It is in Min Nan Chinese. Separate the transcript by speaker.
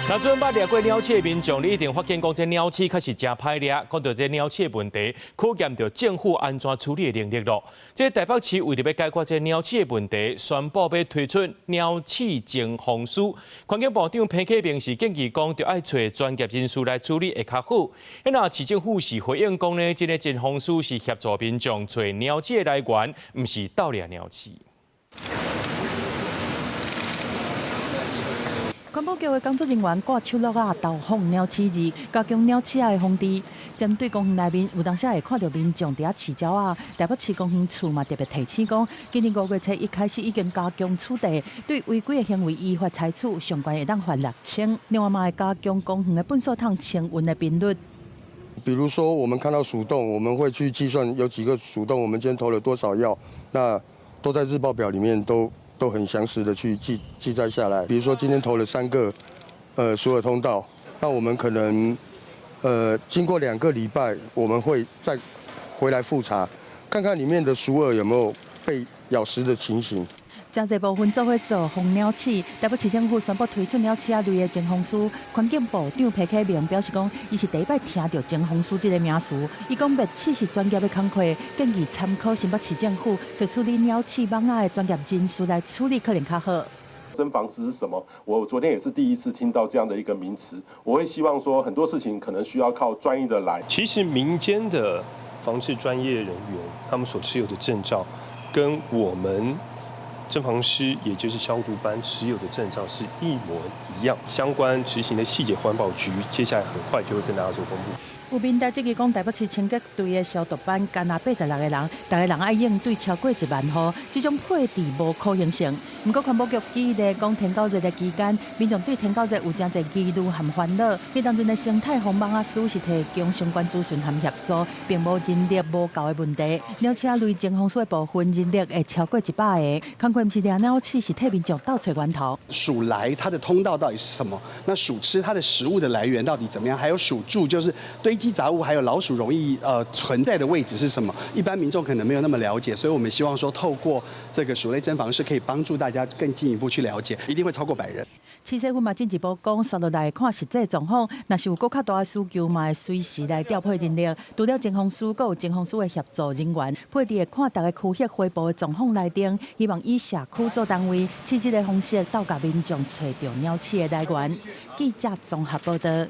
Speaker 1: 若陣捌掠過鳥鼠的民眾，你一定發現講，這鳥鼠確實誠歹掠。講著這鳥鼠的問題，考驗著政府按怎處理的能力囉。這台北市為著欲解決這鳥鼠的問題，宣布欲推出鳥鼠偵防師。環境部長彭啟明是建議講，著愛揣專業人士來處理會較好。那市政府是回應講呢，這个偵防師是協助民眾揣鳥鼠的來源，毋是鬥掠鳥鼠。
Speaker 2: 環保局的工作人員掛手鐲仔投放鳥鼠餌，加強鳥鼠仔的防治。針對公園內面有當時會看著民眾佇遐飼鳥仔，台北市公園處嘛特別提醒講，今年5月初一開始已經加強取締，對違規的行為依法採取，上懸會當罰6000。另外嘛會加強公園的糞掃桶清運的頻率。
Speaker 3: 比如說，我們看到鼠洞，我們會去計算有幾個鼠洞，我們今天投了多少藥，那都在日報表裡面都很詳實的去記載下來。比如說今天投了三個，鼠耳通道，那我們可能，經過2個禮拜，我們會再回來複查，看看裡面的鼠耳有沒有被咬食的情形。
Speaker 2: 誠濟部分做伙做防鳥鼠，台北市政府宣布推出鳥鼠仔類的偵防師。環境部長彭啟明表示講，伊是第一擺聽著偵防師這个名詞。伊講滅鼠是專業的工課，建議參考新北市政府，揣處理鳥鼠蠓仔的專業人士來處理，可能較好。
Speaker 4: 偵防師是什麼？我昨天也是第一次聽到這樣的一個名詞。我會希望說，很多事情可能需要靠專業的來。
Speaker 5: 其實民間的防治專業人員，他們所持有的證照，跟我們偵防師，也就是消毒班持有的證照是一模一樣。相關執行的細節，環保局接下來很快就會跟大家做公布。
Speaker 2: 有民代質疑講，台北市清潔隊的消毒班干焦86個人，逐个人愛應對超過1萬戶，這種配置無可行性。毋過環保局舉例講，天狗節的期間，民眾對天狗節有誠濟疑慮和煩惱。彼當陣的生態防蠓仔師是提供相關資訊和協助，並無人力無夠的問題。鳥鼠類偵防師的部分人力會超過100個，工課毋是掠鳥鼠，是替民眾鬥揣源頭。
Speaker 6: 鼠來它的通道到底是什麼？那鼠吃它的食物的來源到底怎麼樣？還有鼠住就是堆積雜物，還有老鼠容易存在的位置是什麼？一般民眾可能沒有那麼了解，所以我們希望說透過這個鼠類偵防師，可以幫助大家更進一步去了解，一定會超過100人。
Speaker 2: 市政府嘛進一步講，紲落來看實際狀況，若是有閣較大的需求，嘛會隨時來調配人力。除了偵防師，閣有偵防師的協助人員，配置會看逐个區域回報的狀況來定，希望以社區做單位，試這个方式鬥共民眾揣著鳥鼠的來源。記者綜合報導。